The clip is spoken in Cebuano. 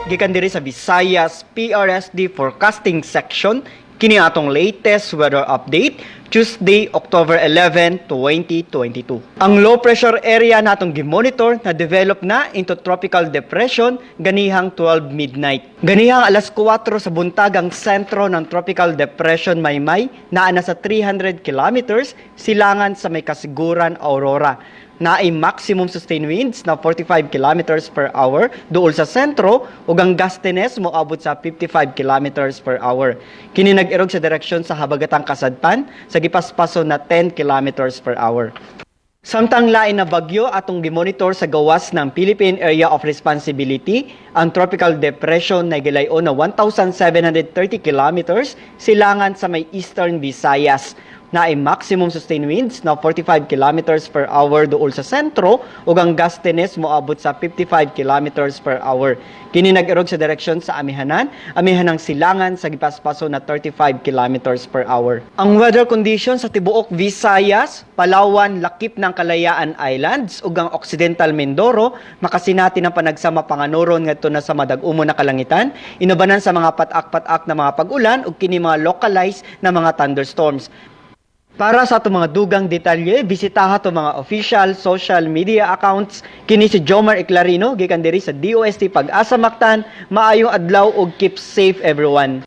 Gikan diri sa Visayas PRSD Forecasting Section, kini atong latest weather update Tuesday, October 11, 2022. Ang low pressure area natong gimonitor na develop na into tropical depression ganihang 12 midnight. Ganihang alas 4 sa buntag, ang sentro ng tropical depression Maymay naa na sa 300 kilometers silangan sa may Casiguran, Aurora. Naay maximum sustained winds na 45 kilometers per hour duol sa sentro ug ang gustiness moabot sa 55 kilometers per hour. Kini nag-irog sa direksyon sa habagatang kasadpan sa gipaspaso na 10 kilometers per hour. Samtang lain na bagyo atong gimonitor sa gawas ng Philippine Area of Responsibility, ang tropical depression na gilayon na 1,730 kilometers silangan sa may Eastern Visayas. Naay maximum sustained winds na 45 kilometers per hour duol sa sentro ug ang gustiness moabot sa 55 kilometers per hour. Kini nag-irog sa direksyon sa amihanan, amihanang silangan sa gipaspaso na 35 kilometers per hour. Ang weather condition sa tibuok Visayas, Palawan, lakip ng Kalayaan Islands ug ang Occidental Mindoro makasinati ng panagsama panganuron ngadto na sa madag-umo na kalangitan, inubanan sa mga patak-patak na mga pag-ulan ug kini mga localized na mga thunderstorms. Para sa atong mga dugang detalye, bisitaha atong mga official social media accounts. Kini si Jomar Eclarino gikan diri sa DOST Pag-asa Mactan. Maayong adlaw ug keep safe, everyone.